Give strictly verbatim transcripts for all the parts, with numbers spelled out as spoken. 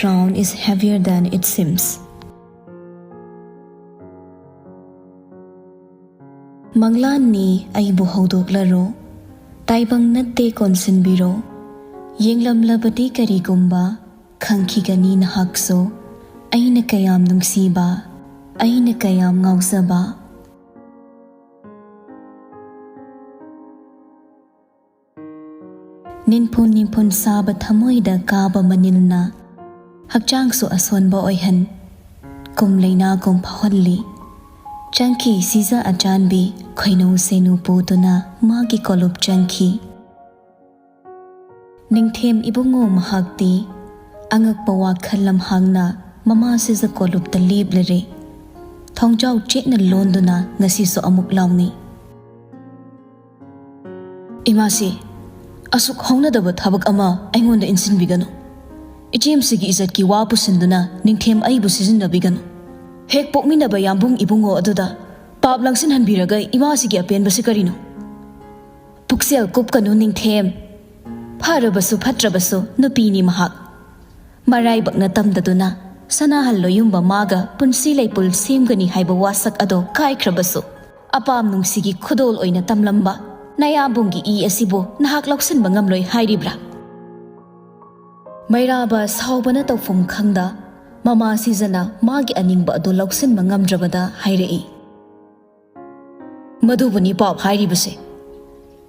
crown is heavier than it seems. ꯃꯪꯂꯥꯟꯅꯤ ꯑꯩꯕꯨ ꯍꯧꯗꯣꯛꯂꯔꯣ, ꯇꯥꯏꯕꯪ ꯅꯠꯇꯦ ꯀꯣꯟꯁꯤꯟꯕꯤꯔꯣ꯫ ꯌꯦꯡꯂꯝꯂꯕꯗꯤ ꯀꯔꯤꯒꯨꯝꯕ ꯈꯪꯈꯤꯒꯅꯤ ꯅꯍꯥꯛꯁꯨ, ꯑꯩꯅ ꯀꯌꯥꯝ ꯅꯨꯡꯁꯤꯕ, ꯑꯩꯅ ꯀꯌꯥꯝ ꯉꯥꯎꯖꯕ꯫ ꯅꯤꯟꯐꯨꯟ ꯅꯤꯟꯐꯨꯟ ꯁꯥꯕ ꯊꯃꯣꯏꯗ ꯀꯥꯕ ꯃꯅꯤꯜꯅ ꯍꯛꯆꯥꯡꯁꯨ ꯑꯁꯣꯟꯕ ꯑꯣꯏꯍꯟ, ꯀꯨꯝ ꯂꯩꯅꯥꯒꯨꯝ ꯐꯥꯎꯍꯜꯂꯤ꯫ ꯆꯪꯈꯤ ꯁꯤꯖ ꯑꯆꯥꯟꯕꯤ, ꯈꯣꯏꯅꯨ ꯁꯦꯅꯨ ꯄꯨꯗꯨꯅ ꯃꯥꯒꯤ ꯀꯣꯂꯨꯞ ꯆꯪꯈꯤ꯫ ꯅꯤꯡꯊꯦꯝ ꯏꯕꯨꯡꯉꯣ ꯃꯍꯥꯛꯇꯤ ꯑꯉꯛꯄ ꯋꯥꯈꯜ ꯂꯝꯍꯥꯡꯅ ꯃꯃꯥ ꯁꯤꯖ ꯀꯣꯂꯨꯞꯇ ꯂꯦꯞꯂꯔꯦ꯫ ꯊꯣꯡꯖꯥꯎ ꯆꯦꯠꯅ ꯂꯣꯟꯗꯨꯅ ꯉꯁꯤꯁꯨ ꯑꯃꯨꯛ ꯂꯥꯎꯅꯩ꯫ ꯏꯃꯥꯁꯤ, ꯑꯁꯨꯛ ꯍꯧꯅꯗꯕ ꯊꯕꯛ ꯑꯃ ꯑꯩꯉꯣꯟꯗ ꯏꯟꯁꯤꯟꯕꯤꯒꯅꯨ꯫ ꯏꯆꯦꯝꯁꯤꯒꯤ ꯏꯖꯠꯀꯤ ꯋꯥ ꯄꯨꯁꯤꯟꯗꯨꯅ ꯅꯤꯡꯊꯦꯝ ꯑꯩꯕꯨ ꯁꯤꯖꯤꯟꯅꯕꯤꯒꯅꯨ꯫ ꯍꯦꯛ ꯄꯣꯛꯃꯤꯟꯅꯕ ꯌꯥꯝꯕꯨꯡ ꯏꯕꯨꯡꯉꯣ ꯑꯗꯨꯗ ꯄꯥꯞ ꯂꯪꯁꯤꯟꯍꯟꯕꯤꯔꯒ ꯏꯃꯥꯁꯤꯒꯤ ꯑꯄꯦꯟꯕꯁꯤ ꯀꯔꯤꯅꯣ? ꯄꯨꯛꯆꯦꯜ ꯀꯨꯞꯀꯅꯨ ꯅꯤꯡꯊꯦꯝ꯫ ꯐꯔꯕꯁꯨ ꯐꯠꯇ꯭ꯔꯕꯁꯨ ꯅꯨꯄꯤꯅꯤ ꯃꯍꯥꯛ꯫ ꯃꯔꯥꯏꯕꯛꯅ ꯇꯝꯗꯗꯨꯅ ꯁꯅꯥꯍꯜ ꯂꯣꯌꯨꯝꯕ ꯃꯥꯒ ꯄꯨꯟꯁꯤ ꯂꯩꯄꯨꯜ ꯁꯦꯝꯒꯅꯤ ꯍꯥꯏꯕ ꯋꯥꯁꯛ ꯑꯗꯣ ꯀꯥꯏꯈ꯭ꯔꯕꯁꯨ, ꯑꯄꯥꯝ ꯅꯨꯡꯁꯤꯒꯤ ꯈꯨꯗꯣꯜ ꯑꯣꯏꯅ ꯇꯝꯂꯝꯕ ꯅꯌꯥꯝꯕꯨꯡꯒꯤ ꯏ ꯑꯁꯤꯕꯨ ꯅꯍꯥꯛ ꯂꯧꯁꯤꯟꯕ ꯉꯝꯂꯣꯏ ꯍꯥꯏꯔꯤꯕ꯭ꯔꯥ? ꯃꯩꯔꯥꯕ ꯁꯥꯎꯕꯅ ꯇꯧꯐꯝ ꯈꯪꯗ ꯃꯃꯥ ꯁꯤꯖꯅ ꯃꯥꯒꯤ ꯑꯅꯤꯡꯕ ꯑꯗꯨ ꯂꯧꯁꯤꯟꯕ ꯉꯝꯗ꯭ꯔꯕꯗ ꯍꯥꯏꯔꯛꯏ꯫ ꯃꯗꯨꯕꯨꯅꯤ ꯄꯥꯞ ꯍꯥꯏꯔꯤꯕꯁꯦ꯫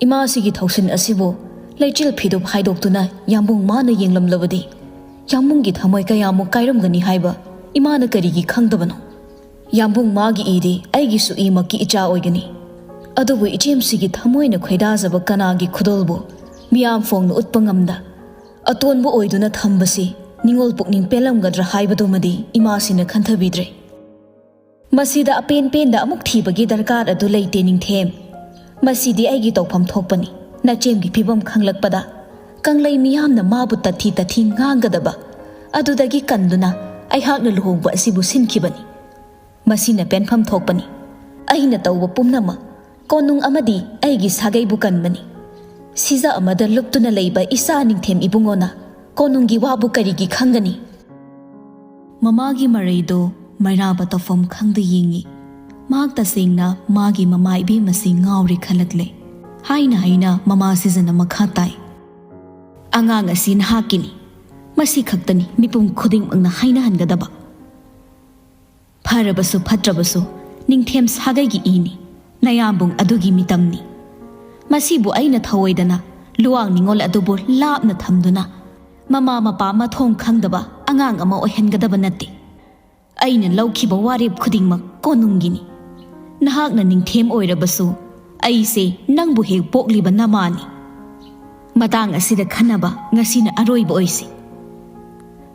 ꯏꯃꯥꯁꯤꯒꯤ ꯊꯧꯁꯤꯟ ꯑꯁꯤꯕꯨ ꯂꯩꯆꯤꯜ ꯐꯤꯗꯨꯞ ꯍꯥꯏꯗꯣꯛꯇꯨꯅ ꯌꯥꯝꯕꯨꯡ ꯃꯥꯅ ꯌꯦꯡꯂꯝꯂꯕꯗꯤ, ꯌꯥꯝꯕꯨꯡꯒꯤ ꯊꯃꯣꯏ ꯀꯌꯥꯃꯨꯛ ꯀꯥꯏꯔꯝꯒꯅꯤ ꯍꯥꯏꯕ ꯏꯃꯥꯅ ꯀꯔꯤꯒꯤ ꯈꯪꯗꯕꯅꯣ? ꯌꯥꯝꯕꯨꯡ ꯃꯥꯒꯤ ꯏꯗꯤ ꯑꯩꯒꯤꯁꯨ ꯏꯃꯛꯀꯤ ꯏꯆꯥ ꯑꯣꯏꯒꯅꯤ꯫ ꯑꯗꯨꯕꯨ ꯏꯆꯦꯝꯁꯤꯒꯤ ꯊꯃꯣꯏꯅ ꯈꯣꯏꯗꯥꯖꯕ ꯀꯅꯥꯒꯤ ꯈꯨꯗꯣꯜꯕꯨ ꯃꯤꯌꯥꯝ ꯐꯣꯡꯅ ꯎꯠꯄ ꯉꯝꯗ ꯑꯇꯣꯟꯕ ꯑꯣꯏꯗꯨꯅ ꯊꯝꯕꯁꯤ ꯅꯤꯉꯣꯜ ꯄꯨꯛꯅꯤꯡ ꯄꯦꯜꯂꯝꯒꯗ꯭ꯔꯥ ꯍꯥꯏꯕꯗꯨꯃꯗꯤ ꯏꯃꯥꯁꯤꯅ ꯈꯟꯊꯕꯤꯗ꯭ꯔꯦ꯫ ꯃꯁꯤꯗ ꯑꯄꯦꯟ ꯄꯦꯟꯗ ꯑꯃꯨꯛ ꯊꯤꯕꯒꯤ ꯗꯔꯀꯥꯔ ꯑꯗꯨ ꯂꯩꯇꯦ ꯅꯤꯡꯊꯦꯝ꯫ ꯃꯁꯤꯗꯤ ꯑꯩꯒꯤ ꯇꯧꯐꯝ ꯊꯣꯛꯄꯅꯤ꯫ ꯅꯆꯦꯝꯒꯤ ꯐꯤꯕꯝ ꯈꯪꯂꯛꯄꯗ ꯀꯪꯂꯩ ꯃꯤꯌꯥꯝꯅ ꯃꯥꯕꯨ ꯇꯠꯊꯤ ꯇꯠꯊꯤ ꯉꯥꯡꯒꯗꯕ ꯑꯗꯨꯗꯒꯤ ꯀꯟꯗꯨꯅ ꯑꯩꯍꯥꯛꯅ ꯂꯨꯍꯣꯡꯕ ꯑꯁꯤꯕꯨ ꯁꯤꯟꯈꯤꯕꯅꯤ꯫ ꯃꯁꯤꯅ ꯄꯦꯟꯐꯝ ꯊꯣꯛꯄꯅꯤ꯫ ꯑꯩꯅ ꯇꯧꯕ ꯄꯨꯝꯅꯃꯛ ꯀꯣꯅꯨꯡ ꯑꯃꯗꯤ ꯑꯩꯒꯤ ꯁꯥꯒꯩꯕꯨ ꯀꯟꯕꯅꯤ꯫ ꯁꯤꯖ ꯑꯃꯗ ꯂꯨꯞꯇꯨꯅ ꯂꯩꯕ ꯏꯆꯥ ꯅꯤꯡꯊꯦꯝ ꯏꯕꯨꯡꯉꯣꯅ ꯀꯣꯅꯨꯡꯒꯤ ꯋꯥꯕꯨ ꯀꯔꯤꯒꯤ ꯈꯪꯒꯅꯤ? ꯃꯃꯥꯒꯤ ꯃꯔꯩꯗꯣ ꯃꯩꯔꯥꯕ ꯇꯧꯐꯝ ꯈꯪꯗ ꯌꯦꯡꯉꯤ꯫ ꯃꯍꯥꯛ ꯇꯁꯦꯡꯅ ꯃꯥꯒꯤ ꯃꯃꯥ ꯏꯕꯦꯝ ꯑꯁꯤ ꯉꯥꯎꯔꯦ ꯈꯜꯂꯛꯂꯦ꯫ ꯍꯥꯏꯅ ꯍꯥꯏꯅ ꯃꯃꯥ ꯁꯤꯖꯅ ꯃꯈꯥ ꯇꯥꯏ, "ꯑꯉꯥꯡ ꯑꯁꯤ ꯅꯍꯥꯛꯀꯤꯅꯤ꯫ ꯃꯁꯤ ꯈꯛꯇꯅꯤ ꯃꯤꯄꯨꯝ ꯈꯨꯗꯤꯡꯃꯛꯅ ꯍꯥꯏꯅꯍꯟꯒꯗꯕ꯫ ꯐꯔꯕꯁꯨ ꯐꯠꯇ꯭ꯔꯕꯁꯨ ꯅꯤꯡꯊꯦꯝ ꯁꯥꯒꯩꯒꯤ ꯏꯅꯤ꯫ ꯅꯌꯥꯝꯕꯨꯡ ꯑꯗꯨꯒꯤ ꯃꯤꯇꯝꯅꯤ꯫ ꯃꯁꯤꯕꯨ ꯑꯩꯅ ꯊꯧꯑꯣꯏꯗꯅ ꯂꯨꯋꯥꯡ ꯅꯤꯉꯣꯜ ꯑꯗꯨꯕꯨ ꯂꯥꯞꯅ ꯊꯝꯗꯨꯅ ꯃꯃꯥ ꯃꯄꯥ ꯃꯊꯣꯡ ꯈꯪꯗꯕ ꯑꯉꯥꯡ ꯑꯃ ꯑꯣꯏꯍꯟꯒꯗꯕ ꯅꯠꯇꯦ꯫ ꯑꯩꯅ ꯂꯧꯈꯤꯕ ꯋꯥꯔꯦꯞ ꯈꯨꯗꯤꯡꯃꯛ ꯀꯣꯅꯨꯡꯒꯤꯅꯤ꯫ ꯅꯍꯥꯛꯅ ꯅꯤꯡꯊꯦꯝ ꯑꯣꯏꯔꯕꯁꯨ ꯑꯩꯁꯦ ꯅꯪꯕꯨ ꯍꯦꯛ ꯄꯣꯛꯂꯤꯕ ꯅꯃꯥꯅꯤ꯫ ꯃꯇꯥꯡ ꯑꯁꯤꯗ ꯈꯟꯅꯕ ꯉꯁꯤꯅ ꯑꯔꯣꯏꯕ ꯑꯣꯏꯁꯤ꯫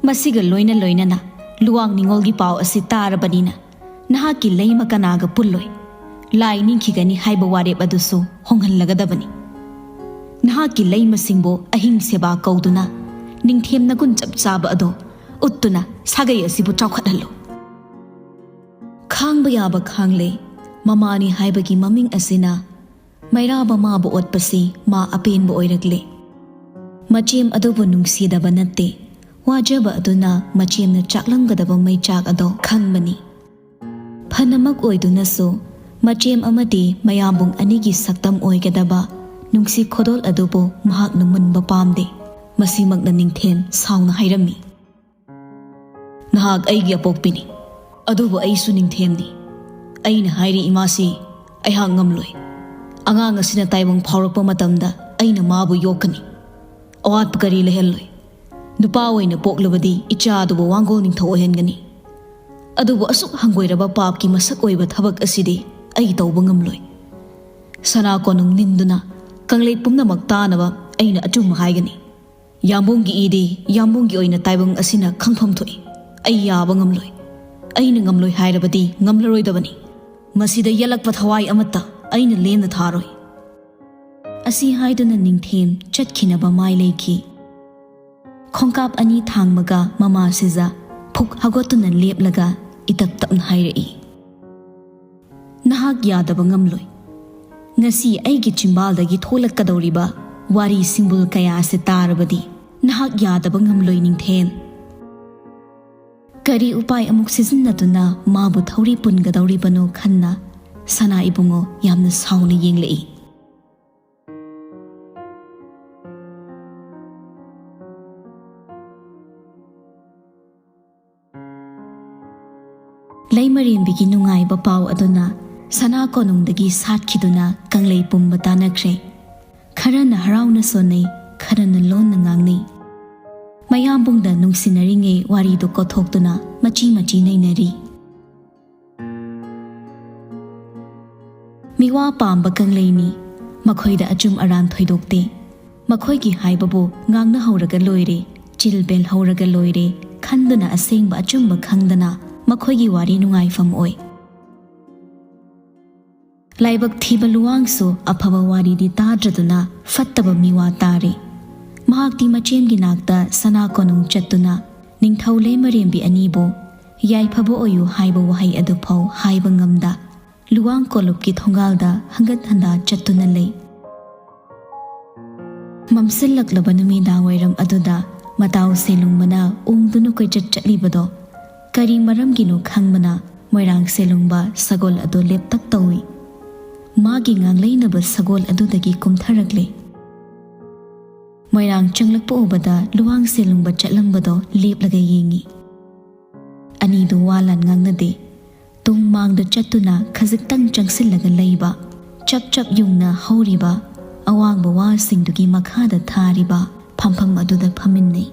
ꯃꯁꯤꯒ ꯂꯣꯏꯅ ꯂꯣꯏꯅꯅ ꯂꯨꯋꯥꯡ ꯅꯤꯉꯣꯜꯒꯤ ꯄꯥꯎ ꯑꯁꯤ ꯇꯥꯔꯕꯅꯤꯅ ꯅꯍꯥꯛꯀꯤ ꯂꯩꯃ ꯀꯅꯥꯒ ꯄꯨꯜꯂꯣꯏ꯫ ꯂꯥꯏ ꯅꯤꯡꯈꯤꯒꯅꯤ ꯍꯥꯏꯕ ꯋꯥꯔꯦꯞ ꯑꯗꯨꯁꯨ ꯍꯣꯡꯍꯜꯂꯒꯗꯕꯅꯤ꯫ ꯅꯍꯥꯛꯀꯤ ꯂꯩꯃꯁꯤꯡꯕꯨ ꯑꯍꯤꯡ ꯁꯦꯕꯥ ꯀꯧꯗꯨꯅ ꯅꯤꯡꯊꯦꯝ ꯅꯒꯨꯟ ꯆꯞ ꯆꯥꯕ ꯑꯗꯣ ꯎꯠꯇꯨꯅ ꯁꯥꯒꯩ ꯑꯁꯤꯕꯨ ꯆꯥꯎꯈꯠꯍꯜꯂꯨ꯫" ꯈꯥꯡꯕ ꯌꯥꯕ ꯈꯥꯡꯂꯦ꯫ ꯃꯃꯥꯅꯤ ꯍꯥꯏꯕꯒꯤ ꯃꯃꯤꯡ ꯑꯁꯤꯅ ꯃꯩꯔꯥꯕ ꯃꯥꯕꯨ ꯑꯣꯠꯄꯁꯤ ꯃꯥ ꯑꯄꯦꯟꯕ ꯑꯣꯏꯔꯛꯂꯦ꯫ ꯃꯆꯦꯝ ꯑꯗꯨꯕꯨ ꯅꯨꯡꯁꯤꯗꯕ ꯅꯠꯇꯦ꯫ ꯋꯥꯖꯕ ꯑꯗꯨꯅ ꯃꯆꯦꯝꯅ ꯆꯥꯛꯂꯝꯒꯗꯕ ꯃꯩꯆꯥꯛ ꯑꯗꯣ ꯈꯪꯕꯅꯤ꯫ ꯐꯅꯃꯛ ꯑꯣꯏꯗꯨꯅꯁꯨ ꯃꯆꯦꯝ ꯑꯃꯗꯤ ꯃꯌꯥꯝꯕꯨꯡ ꯑꯅꯤꯒꯤ ꯁꯛꯇꯝ ꯑꯣꯏꯒꯗꯕ ꯅꯨꯡꯁꯤ ꯈꯣꯗꯣꯜ ꯑꯗꯨꯕꯨ ꯃꯍꯥꯛꯅ ꯃꯨꯟꯕ ꯄꯥꯝꯗꯦ꯫ ꯃꯁꯤꯃꯛꯅ ꯅꯤꯡꯊꯦꯝ ꯁꯥꯎꯅ ꯍꯥꯏꯔꯝꯃꯤ꯫ "ꯅꯍꯥꯛ ꯑꯩꯒꯤ ꯑꯄꯣꯛꯄꯤꯅꯤ, ꯑꯗꯨꯕꯨ ꯑꯩꯁꯨ ꯅꯤꯡꯊꯦꯝꯅꯤ꯫ ꯑꯩꯅ ꯍꯥꯏꯔꯤ ꯏꯃꯥꯁꯤ ꯑꯩꯍꯥꯛ ꯉꯝꯂꯣꯏ꯫ ꯑꯉꯥꯡ ꯑꯁꯤꯅ ꯇꯥꯏꯕꯪ ꯐꯥꯎꯔꯛꯄ ꯃꯇꯝꯗ ꯑꯩꯅ ꯃꯥꯕꯨ ꯌꯣꯛꯀꯅꯤ꯫ ꯑꯋꯥꯠꯄ ꯀꯔꯤ ꯂꯩꯍꯜꯂꯣꯏ꯫ ꯅꯨꯄꯥ ꯑꯣꯏꯅ ꯄꯣꯛꯂꯕꯗꯤ ꯏꯆꯥ ꯑꯗꯨꯕꯨ ꯋꯥꯡꯒꯣꯜ ꯅꯤꯡꯊꯧ ꯑꯣꯏꯍꯟꯒꯅꯤ꯫ ꯑꯗꯨꯕꯨ ꯑꯁꯨꯛ ꯍꯪꯒꯣꯏꯔꯕ ꯄꯥꯞꯀꯤ ꯃꯁꯛ ꯑꯣꯏꯕ ꯊꯕꯛ ꯑꯁꯤꯗꯤ ꯑꯩ ꯇꯧꯕ ꯉꯝꯂꯣꯏ꯫ ꯁꯅꯥ ꯀꯣꯅꯨꯡ ꯅꯤꯟꯗꯨꯅ ꯀꯪꯂꯩ ꯄꯨꯝꯅꯃꯛ ꯇꯥꯅꯕ ꯑꯩꯅ ꯑꯆꯨꯝꯕ ꯍꯥꯏꯒꯅꯤ꯫ ꯌꯥꯝꯕꯨꯡꯒꯤ ꯏꯗꯤ ꯌꯥꯝꯕꯨꯡꯒꯤ ꯑꯣꯏꯅ ꯇꯥꯏꯕꯪ ꯑꯁꯤꯅ ꯈꯪꯐꯝ ꯊꯣꯛꯏ꯫ ꯑꯩ ꯌꯥꯕ ꯉꯝꯂꯣꯏ꯫ ꯑꯩꯅ ꯉꯝꯂꯣꯏ ꯍꯥꯏꯔꯕꯗꯤ ꯉꯝꯂꯔꯣꯏꯗꯕꯅꯤ꯫ ꯃꯁꯤꯗ ꯌꯦꯠꯂꯛꯄ ꯊꯋꯥꯏ ꯑꯃꯠꯇ ꯑꯩꯅ ꯂꯦꯝꯅ ꯊꯥꯔꯣꯏ꯫" ꯑꯁꯤ ꯍꯥꯏꯗꯨꯅ ꯅꯤꯡꯊꯦꯝ ꯆꯠꯈꯤꯅꯕ ꯃꯥꯏ ꯂꯩꯈꯤ꯫ ꯈꯣꯡꯀꯥꯞ ꯑꯅꯤ ꯊꯥꯡꯃꯒ ꯃꯃꯥ ꯁꯤꯖ ꯐꯨꯛ ꯍꯧꯒꯠꯇꯨꯅ ꯂꯦꯞꯂꯒ ꯏꯇꯞ ꯇꯞꯅ ꯍꯥꯏꯔꯛꯏ, "ꯅꯍꯥꯛ ꯌꯥꯗꯕ ꯉꯝꯂꯣꯏ꯫ ꯉꯁꯤ ꯑꯩꯒꯤ ꯆꯤꯝꯕꯥꯜꯗꯒꯤ ꯊꯣꯛꯂꯛꯀꯗꯧꯔꯤꯕ ꯋꯥꯔꯤ ꯁꯤꯡꯕꯨꯜ ꯀꯌꯥ ꯑꯁꯤ ꯇꯥꯔꯕꯗꯤ ꯅꯍꯥꯛ ꯌꯥꯗꯕ ꯉꯝꯂꯣꯏ ꯅꯤꯡꯊꯦꯝ꯫" ꯀꯔꯤ ꯎꯄꯥꯏ ꯑꯃꯨꯛ ꯁꯤꯖꯤꯟꯅꯗꯨꯅ ꯃꯥꯕꯨ ꯊꯧꯔꯤ ꯄꯨꯟꯒꯗꯧꯔꯤꯕꯅꯣ ꯈꯟꯅ ꯁꯅꯥ ꯏꯕꯨꯡꯉꯣ ꯌꯥꯝꯅ ꯁꯥꯎꯅ ꯌꯦꯡꯂꯛꯏ꯫ ꯂꯩꯃꯔꯦꯝꯕꯤꯒꯤ ꯅꯨꯡꯉꯥꯏꯕ ꯄꯥꯎ ꯑꯗꯨꯅ ꯁꯅꯥ ꯀꯣꯅꯨꯡꯗꯒꯤ ꯁꯥꯠꯈꯤꯗꯨꯅ ꯀꯪꯂꯩ ꯄꯨꯝꯕ ꯇꯥꯅꯈ꯭ꯔꯦ꯫ ꯈꯔꯅ ꯍꯔꯥꯎꯅ ꯁꯣꯟꯅꯩ, ꯈꯔꯅ ꯂꯣꯟꯅ ꯉꯥꯡꯅꯩ꯫ ꯃꯌꯥꯝꯕꯨꯡꯗ ꯅꯨꯡꯁꯤꯅꯔꯤꯉꯩ ꯋꯥꯔꯤꯗꯨ ꯀꯣꯊꯣꯛꯇꯨꯅ ꯃꯆꯤ ꯃꯆꯤ ꯅꯩꯅꯔꯤ꯫ ꯃꯤꯋꯥ ꯄꯥꯝꯕ ꯀꯪꯂꯩꯅꯤ꯫ ꯃꯈꯣꯏꯗ ꯑꯆꯨꯝ ꯑꯔꯥꯟ ꯊꯣꯏꯗꯣꯛꯇꯦ꯫ ꯃꯈꯣꯏꯒꯤ ꯍꯥꯏꯕꯕꯨ ꯉꯥꯡꯅꯍꯧꯔꯒ ꯂꯣꯏꯔꯦ, ꯆꯤꯜ ꯕꯦꯜꯍꯧꯔꯒ ꯂꯣꯏꯔꯦ ꯈꯟꯗꯨꯅ ꯑꯁꯦꯡꯕ ꯑꯆꯨꯝꯕ ꯈꯪꯗꯅ ꯃꯈꯣꯏꯒꯤ ꯋꯥꯔꯤ ꯅꯨꯡꯉꯥꯏꯐꯝ ꯑꯣꯏ꯫ ꯂꯥꯏꯕꯛ ꯊꯤꯕ ꯂꯨꯋꯥꯡꯁꯨ ꯑꯐꯕ ꯋꯥꯔꯤꯗꯤ ꯇꯥꯗ꯭ꯔꯗꯨꯅ ꯐꯠꯇꯕ ꯃꯤꯋꯥ ꯇꯥꯔꯦ꯫ ꯃꯍꯥꯛꯇꯤ ꯃꯆꯦꯝꯒꯤ ꯅꯥꯛꯇ ꯁꯅꯥ ꯀꯣꯅꯨꯡ ꯆꯠꯇꯨꯅ ꯅꯤꯡꯊꯧ ꯂꯩꯃꯔꯦꯝꯕꯤ ꯑꯅꯤꯕꯨ ꯌꯥꯏꯐꯕ ꯑꯣꯏꯌꯨ ꯍꯥꯏꯕ ꯋꯥꯍꯩ ꯑꯗꯨꯐꯥꯎ ꯍꯥꯏꯕ ꯉꯝꯗ ꯂꯨꯋꯥꯡ ꯀꯣꯂꯨꯞꯀꯤ ꯊꯣꯡꯒꯥꯜꯗ ꯍꯪꯒꯠ ꯍꯟꯗꯥ ꯆꯠꯇꯨꯅ ꯂꯩ꯫ ꯃꯝꯁꯤꯜꯂꯛꯂꯕ ꯅꯨꯃꯤꯗꯥꯡ ꯋꯥꯏꯔꯝ ꯑꯗꯨꯗ ꯃꯇꯥꯎ ꯁꯦꯂꯨꯡꯕꯅ ꯎꯪꯗꯨꯅ ꯀꯣꯏꯆꯠ ꯆꯠꯂꯤꯕꯗꯣ ꯀꯔꯤ ꯃꯔꯝꯒꯤꯅꯣ ꯈꯪꯕꯅ ꯃꯣꯏꯔꯥꯡ ꯁꯦꯂꯨꯡꯕ ꯁꯒꯣꯜ ꯑꯗꯨ ꯂꯦꯞꯇꯛ ꯇꯧꯏ꯫ ꯃꯥꯒꯤ ꯉꯥꯡꯂꯩꯅꯕ ꯁꯒꯣꯜ ꯑꯗꯨꯗꯒꯤ ꯀꯨꯝꯊꯔꯛꯂꯦ꯫ ꯃꯣꯏꯔꯥꯡ ꯆꯪꯂꯛꯄ ꯎꯕꯗ ꯂꯨꯋꯥꯡ ꯁꯦꯂꯨꯡꯕ ꯆꯠꯂꯝꯕꯗꯣ ꯂꯦꯞꯂꯒ ꯌꯦꯡꯏ꯫ ꯑꯅꯤꯗꯨ ꯋꯥ ꯂꯥꯟ ꯉꯥꯡꯅꯗꯦ꯫ ꯇꯨꯡ ꯃꯥꯡꯗ ꯆꯠꯇꯨꯅ ꯈꯖꯤꯛꯇꯪ ꯆꯪꯁꯤꯜꯂꯒ ꯂꯩꯕ, ꯆꯞ ꯆꯞ ꯌꯨꯡꯅ ꯍꯧꯔꯤꯕ ꯑꯋꯥꯡꯕ ꯋꯥꯁꯤꯡꯗꯨꯒꯤ ꯃꯈꯥꯗ ꯊꯥꯔꯤꯕ ꯐꯝꯐꯝ ꯑꯗꯨꯗ ꯐꯝꯃꯤꯟꯅꯩ꯫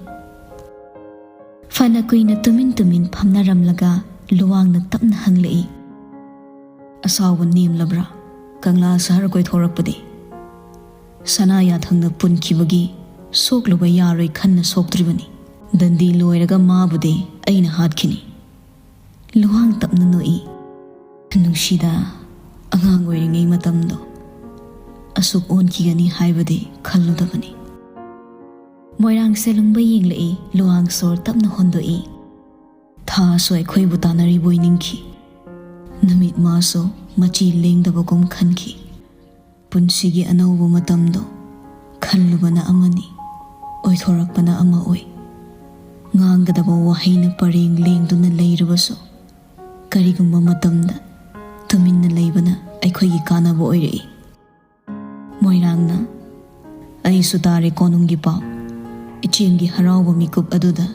ꯐꯅ ꯀꯨꯏꯅ ꯇꯨꯃꯤꯟ ꯇꯨꯃꯤꯟ ꯐꯝꯅꯔꯝꯂꯒ ꯂꯨꯋꯥꯡꯅ ꯇꯞꯅ ꯍꯪꯂꯛꯏ, "ꯑꯁꯥꯎꯕ ꯅꯦꯝꯂꯕ꯭ꯔꯥ? ꯀꯪꯂꯥ ꯁꯍꯔ ꯀꯣꯏꯊꯣꯔꯛꯄꯗꯤ?" "ꯁꯅꯥ ꯌꯥꯊꯪꯅ ꯄꯨꯟꯈꯤꯕꯒꯤ ꯁꯣꯛꯂꯨꯕ ꯌꯥꯔꯣꯏ ꯈꯟꯅ ꯁꯣꯛꯇ꯭ꯔꯤꯕꯅꯤ꯫ ꯗꯟꯗꯤ ꯂꯣꯏꯔꯒ ꯃꯥꯕꯨꯗꯤ ꯑꯩꯅ ꯍꯥꯠꯈꯤꯅꯤ꯫" ꯂꯨꯋꯥꯡ ꯇꯞꯅ ꯅꯣꯛꯏ꯫ "ꯅꯨꯡꯁꯤꯗ, ꯑꯉꯥꯡ ꯑꯣꯏꯔꯤꯉꯩ ꯃꯇꯝꯗꯣ꯫ ꯑꯁꯨꯛ ꯑꯣꯟꯈꯤꯒꯅꯤ ꯍꯥꯏꯕꯗꯤ ꯈꯜꯂꯨꯗꯕꯅꯤ꯫" ꯃꯣꯏꯔꯥꯡ ꯁꯦꯂꯨꯡꯕ ꯌꯦꯡꯂꯛꯏ, ꯂꯨꯋꯥꯡ ꯁꯣꯔ ꯇꯞꯅ ꯍꯣꯟꯗꯣꯛꯏ꯫ "ꯊꯥꯁꯨ ꯑꯩꯈꯣꯏꯕꯨ ꯇꯥꯟꯅꯔꯤꯕꯣꯏ ꯅꯤꯡꯈꯤ꯫ ꯅꯨꯃꯤꯠ ꯃꯥꯁꯨ ꯃꯆꯤ ꯂꯦꯡꯗꯕꯒꯨꯝ ꯈꯟꯈꯤ꯫ ꯄꯨꯟꯁꯤꯒꯤ ꯑꯅꯧꯕ ꯃꯇꯝꯗꯣ ꯈꯜꯂꯨꯕꯅ ꯑꯃꯅꯤ, ꯑꯣꯏꯊꯣꯔꯛꯄꯅ ꯑꯃ ꯑꯣꯏ꯫ ꯉꯥꯡꯒꯗꯕ ꯋꯥꯍꯩꯅ ꯄꯔꯦꯡ ꯂꯦꯡꯗꯨꯅ ꯂꯩꯔꯕꯁꯨ, ꯀꯔꯤꯒꯨꯝꯕ ꯃꯇꯝꯗ ꯇꯨꯃꯤꯟꯅ ꯂꯩꯕꯅ ꯑꯩꯈꯣꯏꯒꯤ ꯀꯥꯟꯅꯕ ꯑꯣꯏꯔꯛꯏ꯫ ꯃꯣꯏꯔꯥꯡꯅ, "ꯑꯩꯁꯨ ꯇꯥꯔꯦ ꯀꯣꯅꯨꯡꯒꯤ ꯄꯥꯎ꯫ ꯏꯆꯦꯝꯒꯤ ꯍꯔꯥꯎꯕ ꯃꯤꯀꯨꯞ ꯑꯗꯨꯗ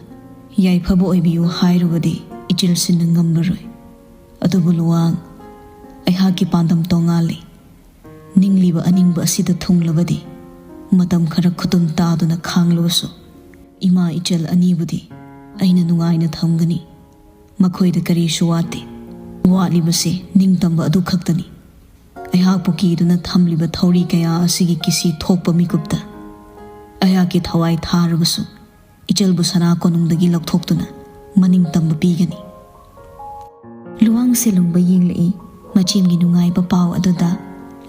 ꯌꯥꯏꯐꯕ ꯑꯣꯏꯕꯤꯌꯨ ꯍꯥꯏꯔꯨꯕꯗꯤ ꯏꯆꯤꯜꯁꯤꯡꯅ ꯉꯝꯂꯔꯣꯏ꯫ ꯑꯗꯨꯕꯨ ꯂꯨꯋꯥꯡ, ꯑꯩꯍꯥꯛꯀꯤ ꯄꯥꯟꯗꯝ ꯇꯣꯉꯥꯜꯂꯤ꯫ ꯅꯤꯡꯂꯤꯕ ꯑꯅꯤꯡꯕ ꯑꯁꯤꯗ ꯊꯨꯡꯂꯕꯗꯤ ꯃꯇꯝ ꯈꯔ ꯈꯨꯗꯨꯝ ꯇꯥꯗꯨꯅ ꯈꯥꯡꯂꯕꯁꯨ ꯏꯃꯥ ꯏꯆꯜ ꯑꯅꯤꯕꯨꯗꯤ ꯑꯩꯅ ꯅꯨꯡꯉꯥꯏꯅ ꯊꯝꯒꯅꯤ꯫ ꯃꯈꯣꯏꯗ ꯀꯔꯤꯁꯨ ꯋꯥꯠꯇꯦ꯫ ꯋꯥꯠꯂꯤꯕꯁꯤ ꯅꯤꯡꯇꯝꯕ ꯑꯗꯨ ꯈꯛꯇꯅꯤ꯫ ꯑꯩꯍꯥꯛꯄꯨ ꯀꯤꯗꯨꯅ ꯊꯝꯂꯤꯕ ꯊꯧꯔꯤ ꯀꯌꯥ ꯑꯁꯤꯒꯤ ꯀꯤꯁꯤ ꯊꯣꯛꯄ ꯃꯤꯀꯨꯞꯇ ꯑꯩꯍꯥꯛꯀꯤ ꯊꯋꯥꯏ ꯊꯥꯔꯕꯁꯨ ꯏꯆꯜꯕꯨ ꯁꯅꯥ ꯀꯣꯅꯨꯡꯗꯒꯤ ꯂꯧꯊꯣꯛꯇꯨꯅ ꯃꯅꯤꯡ ꯇꯝꯕ ꯄꯤꯒꯅꯤ꯫" ꯂꯨꯋꯥꯡ ꯁꯦꯂꯨꯡꯕ ꯌꯦꯡꯂꯛꯏ꯫ ꯃꯆꯦꯝꯒꯤ ꯅꯨꯡꯉꯥꯏꯕ ꯄꯥꯎ ꯑꯗꯨꯗ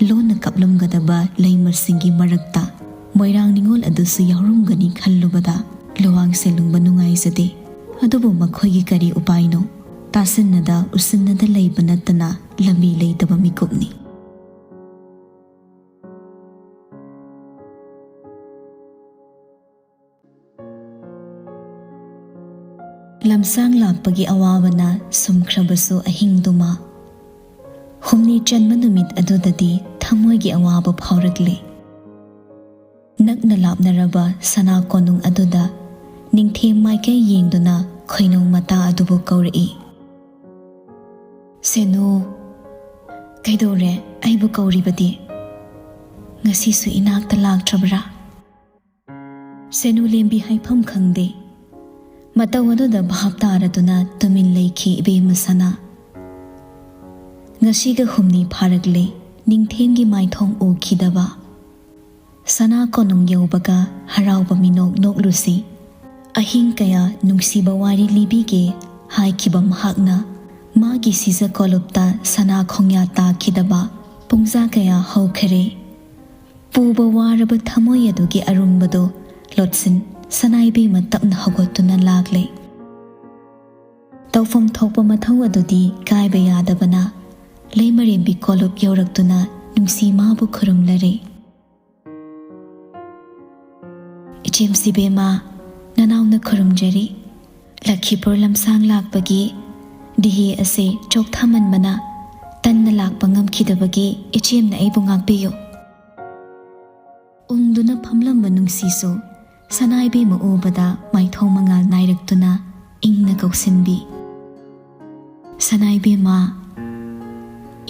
ꯂꯣꯟꯅ ꯀꯞꯂꯝꯒꯗꯕ ꯂꯩꯃꯁꯤꯡꯒꯤ ꯃꯔꯛꯇ ꯃꯣꯏꯔꯥꯡ ꯅꯤꯉꯣꯜ ꯑꯗꯨꯁꯨ ꯌꯥꯎꯔꯝꯒꯅꯤ ꯈꯜꯂꯨꯕꯗ ꯂꯨꯋꯥꯡ ꯁꯦꯂꯨꯡꯕ ꯅꯨꯡꯉꯥꯏꯖꯗꯦ꯫ ꯑꯗꯨꯕꯨ ꯃꯈꯣꯏꯒꯤ ꯀꯔꯤ ꯎꯄꯥꯏꯅꯣ? ꯇꯥꯁꯤꯟꯅꯗ ꯎꯁꯤꯟꯅꯗ ꯂꯩꯕ ꯅꯠꯇꯅ ꯂꯝꯕꯤ ꯂꯩꯇꯕ ꯃꯤꯀꯨꯞꯅꯤ꯫ ꯂꯝꯁꯥꯡ ꯂꯥꯛꯄꯒꯤ ꯑꯋꯥꯕꯅ ꯁꯨꯝꯈ꯭ꯔꯕꯁꯨ ꯑꯍꯤꯡꯗꯨꯃ, ꯍꯨꯝꯅꯤ ꯆꯟꯕ ꯅꯨꯃꯤꯠ ꯑꯗꯨꯗꯗꯤ ꯊꯃꯣꯏꯒꯤ ꯑꯋꯥꯕ ꯐꯥꯎꯔꯛꯂꯦ꯫ ꯅꯛꯅ ꯂꯥꯞꯅꯔꯕ ꯁꯅꯥ ꯀꯣꯅꯨꯡ ꯑꯗꯨꯗ ꯅꯤꯡꯊꯦꯝ ꯃꯥꯏꯀꯩ ꯌꯦꯡꯗꯨꯅ ꯈꯣꯏꯅꯧ ꯃꯇꯥ ꯑꯗꯨꯕꯨ ꯀꯧꯔꯛꯏ꯫ "ꯁꯦꯅꯨ, ꯀꯩꯗꯧꯔꯦ? ꯑꯩꯕꯨ ꯀꯧꯔꯤꯕꯗꯤ? ꯉꯁꯤꯁꯨ ꯏꯅꯥꯛꯇ ꯂꯥꯛꯇ꯭ꯔꯕ꯭ꯔꯥ?" ꯁꯦꯅꯨ ꯂꯦꯝꯕꯤ ꯍꯥꯏꯐꯝ ꯈꯪꯗꯦ꯫ ꯃꯇꯧ ꯑꯗꯨꯗ ꯚꯥꯞ ꯇꯥꯔꯗꯨꯅ ꯇꯨꯃꯤꯟ ꯂꯩꯈꯤ ꯏꯕꯦꯝꯃ ꯁꯅꯥ꯫ ꯉꯁꯤꯒ ꯍꯨꯝꯅꯤ ꯐꯥꯔꯛꯂꯦ ꯅꯤꯡꯊꯦꯝꯒꯤ ꯃꯥꯏꯊꯣꯡ ꯎꯈꯤꯗꯕ꯫ ꯁꯅꯥ ꯀꯣꯅꯨꯡ ꯌꯧꯕꯒ ꯍꯔꯥꯎꯕ ꯃꯤꯅꯣꯛ ꯅꯣꯛꯂꯨꯁꯤ꯫ ꯑꯍꯤꯡ ꯀꯌꯥ ꯅꯨꯡꯁꯤꯕ ꯋꯥꯔꯤ ꯂꯤꯕꯤꯒꯦ ꯍꯥꯏꯈꯤꯕ ꯃꯍꯥꯛꯅ ꯃꯥꯒꯤ ꯁꯤꯖ ꯀꯣꯂꯨꯞꯇ ꯁꯅꯥ ꯈꯣꯡꯌꯥ ꯇꯥꯈꯤꯗꯕ ꯄꯨꯡꯖꯥ ꯀꯌꯥ ꯍꯧꯈꯔꯦ꯫ ꯄꯨꯕ ꯋꯥꯔꯕ ꯊꯃꯣꯏ ꯑꯗꯨꯒꯤ ꯑꯔꯨꯝꯕꯗꯨ ꯂꯣꯠꯁꯤꯟ ꯁꯅꯥ ꯏꯕꯦꯝꯃ ꯇꯞꯅ ꯍꯧꯒꯠꯇꯨꯅ ꯂꯥꯛꯂꯦ꯫ ꯇꯧꯐꯝ ꯊꯣꯛꯄ ꯃꯊꯧ ꯑꯗꯨꯗꯤ ꯀꯥꯏꯕ ꯌꯥꯗꯕꯅ ꯂꯩꯃꯔꯦꯝꯕꯤ ꯀꯣꯂꯨꯞ ꯌꯧꯔꯛꯇꯨꯅ ꯅꯨꯡꯁꯤ ꯃꯥꯕꯨ ꯈꯨꯔꯨꯝꯂꯔꯦ꯫ "ꯏꯆꯦꯝꯁꯤꯕꯦꯝꯃ, ꯅꯅꯥꯎꯅ ꯈꯨꯔꯨꯝꯖꯔꯤ꯫ ꯂꯈꯤꯄꯨꯔ ꯂꯝꯁꯥꯡ ꯂꯥꯛꯄꯒꯤ ꯗꯤꯍꯦ ꯑꯁꯤ ꯆꯣꯛꯊꯃꯟꯕꯅ ꯇꯟꯅ ꯂꯥꯛꯄ ꯉꯝꯈꯤꯗꯕꯒꯤ ꯏꯆꯦꯝꯅ ꯑꯩꯕꯨ ꯉꯥꯛꯄꯤꯌꯨ꯫ ꯎꯪꯗꯨꯅ ꯐꯝꯂꯝꯕ ꯅꯨꯡꯁꯤꯁꯨ ꯁꯅꯥꯏꯕꯦꯝꯃ ꯎꯕꯗ ꯃꯥꯏꯊꯣꯡ ꯃꯉꯥꯜ ꯅꯥꯏꯔꯛꯇꯨꯅ ꯏꯪꯅ ꯀꯧꯁꯤꯟꯕꯤ꯫ "ꯁꯅꯥꯏꯕꯦꯝꯃ,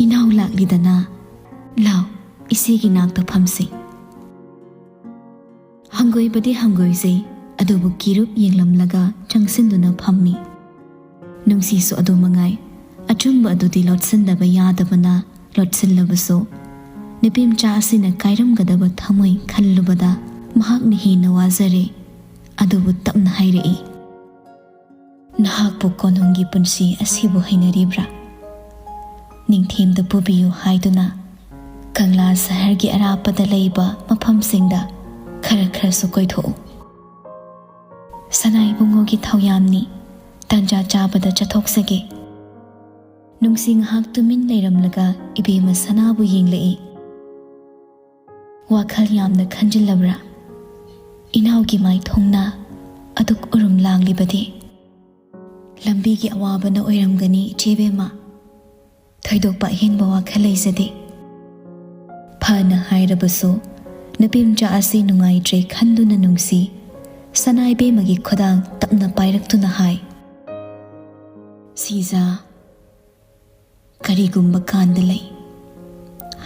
ꯏꯅꯥꯎ ꯂꯥꯛꯂꯤꯗꯅ, ꯂꯥꯎ, ꯏꯆꯦꯒꯤ ꯅꯥꯛꯇ ꯐꯝꯁꯤ꯫" ꯍꯪꯒꯣꯏꯕꯗꯤ ꯍꯪꯒꯣꯏꯖꯩ, ꯑꯗꯨꯕꯨ ꯀꯤꯔꯨꯞ ꯌꯦꯡꯂꯝꯂꯒ ꯆꯪꯁꯤꯟꯗꯨꯅ ꯐꯝꯃꯤ꯫ ꯅꯨꯡꯁꯤꯁꯨ ꯑꯗꯨ ꯃꯉꯥꯏ꯫ ꯑꯆꯨꯝꯕ ꯑꯗꯨꯗꯤ ꯂꯣꯠꯁꯤꯟꯗꯕ ꯌꯥꯗꯕꯅ ꯂꯣꯠꯁꯤꯜꯂꯕꯁꯨ, ꯅꯨꯄꯤꯃꯆꯥ ꯑꯁꯤꯅ ꯀꯥꯏꯔꯝꯒꯗꯕ ꯊꯃꯣꯏ ꯈꯜꯂꯨꯕꯗ ꯃꯍꯥꯛꯅ ꯍꯦꯟꯅ ꯋꯥꯖꯔꯦ꯫ ꯑꯗꯨꯕꯨ ꯇꯞꯅ ꯍꯥꯏꯔꯛꯏ, "ꯅꯍꯥꯛꯄꯨ ꯀꯣꯅꯨꯡꯒꯤ ꯄꯨꯟꯁꯤ ꯑꯁꯤꯕꯨ ꯍꯩꯅꯔꯤꯕ꯭ꯔꯥ? ꯅꯤꯡꯊꯦꯝꯗ ꯄꯨꯕꯤꯌꯨ ꯍꯥꯏꯗꯨꯅ ꯀꯪꯂꯥ ꯁꯍꯔꯒꯤ ꯑꯔꯥꯞꯄꯗ ꯂꯩꯕ ꯃꯐꯝꯁꯤꯡꯗ ꯈꯔ ꯈꯔꯁꯨ ꯀꯣꯏꯊꯣꯛꯎ꯫ ꯁꯅꯥ ꯏꯕꯨꯡꯉꯣꯒꯤ ꯊꯧꯌꯥꯝꯅꯤ, ꯇꯟꯖꯥ ꯆꯥꯕꯗ ꯆꯠꯊꯣꯛꯆꯒꯦ꯫" ꯅꯨꯡꯁꯤ ꯉꯥꯏꯍꯥꯛ ꯇꯨꯃꯤꯟ ꯂꯩꯔꯝꯂꯒ ꯏꯕꯦꯝꯃ ꯁꯅꯥꯕꯨ ꯌꯦꯡꯂꯛꯏ꯫ "ꯋꯥꯈꯜ ꯌꯥꯝꯅ ꯈꯟꯖꯤꯜꯂꯕ꯭ꯔꯥ? ꯏꯅꯥꯎꯒꯤ ꯃꯥꯏꯊꯣꯡꯅ ꯑꯗꯨꯛ ꯎꯔꯨꯝ ꯂꯥꯡꯂꯤꯕꯗꯤ?" "ꯂꯝꯕꯤꯒꯤ ꯑꯋꯥꯕꯅ ꯑꯣꯏꯔꯝꯒꯅꯤ, ꯏꯆꯦꯕꯦꯝꯃ꯫ ꯊꯣꯏꯗꯣꯛꯄ ꯑꯍꯦꯟꯕ ꯋꯥꯈꯜ ꯂꯩꯖꯗꯦ꯫" ꯐꯅ ꯍꯥꯏꯔꯕꯁꯨ, ꯅꯨꯄꯤꯃꯆꯥ ꯑꯁꯤ ꯅꯨꯡꯉꯥꯏꯇ꯭ꯔꯦ ꯈꯟꯗꯨꯅ ꯅꯨꯡꯁꯤ ꯁꯅꯥꯏꯕꯦꯝꯃꯒꯤ ꯈꯨꯗꯥꯡ ꯇꯞꯅ ꯄꯥꯏꯔꯛꯇꯨꯅ ꯍꯥꯏ, "ꯁꯤꯖꯥ, ꯀꯔꯤꯒꯨꯝꯕ ꯀꯥꯟꯗ ꯂꯩ,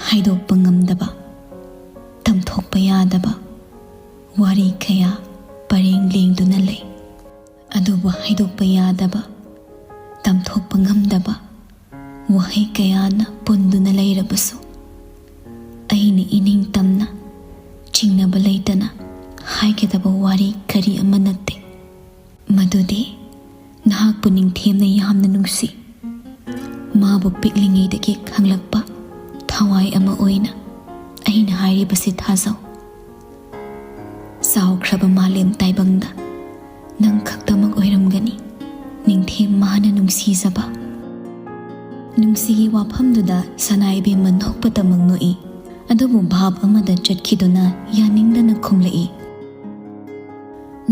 ꯍꯥꯏꯗꯣꯛꯄ ꯉꯝꯗꯕ, ꯇꯝꯊꯣꯛꯄ ꯌꯥꯗꯕ ꯋꯥꯔꯤ ꯀꯌꯥ ꯄꯔꯦꯡ ꯂꯦꯡꯗꯨꯅ ꯂꯩ꯫ ꯑꯗꯨꯕꯨ ꯍꯥꯏꯗꯣꯛꯄ ꯌꯥꯗꯕ, ꯇꯝꯊꯣꯛꯄ ꯉꯝꯗꯕ ꯋꯥꯍꯩ ꯀꯌꯥꯅ ꯄꯨꯟꯗꯨꯅ ꯂꯩꯔꯕꯁꯨ, ꯑꯩꯅ ꯏꯅꯤꯡ ꯇꯝꯅ, ꯆꯤꯡꯅꯕ ꯂꯩꯇꯅ ꯍꯥꯏꯒꯗꯕ ꯋꯥꯔꯤ ꯀꯔꯤ ꯑꯃ ꯅꯠꯇꯦ꯫ ꯃꯗꯨꯗꯤ ꯅꯍꯥꯛꯄꯨ ꯅꯤꯡꯊꯦꯝꯅ ꯌꯥꯝꯅ ꯅꯨꯡꯁꯤ꯫ ꯃꯥꯕꯨ ꯄꯤꯛꯂꯤꯉꯩꯗꯒꯤ ꯈꯪꯂꯛꯄ ꯊꯋꯥꯏ ꯑꯃ ꯑꯣꯏꯅ ꯑꯩꯅ ꯍꯥꯏꯔꯤꯕꯁꯤ ꯊꯥꯖꯧ꯫ ꯆꯥꯎꯈ꯭ꯔꯕ ꯃꯥꯂꯦꯝ ꯇꯥꯏꯕꯪꯗ ꯅꯪ ꯈꯛꯇꯃꯛ ꯑꯣꯏꯔꯝꯒꯅꯤ ꯅꯤꯡꯊꯦꯝ ꯃꯥꯅ ꯅꯨꯡꯁꯤꯖꯕ꯫" ꯅꯨꯡꯁꯤꯒꯤ ꯋꯥꯐꯝꯗꯨꯗ ꯁꯅꯥ ꯏꯕꯦꯝꯃ ꯅꯣꯛꯄꯇꯃꯛ ꯅꯣꯛꯏ, ꯑꯗꯨꯕꯨ ꯚꯥꯞ ꯑꯃꯗ ꯆꯠꯈꯤꯗꯨꯅ ꯌꯥꯅꯤꯡꯗꯅ ꯈꯨꯝꯂꯛꯏ,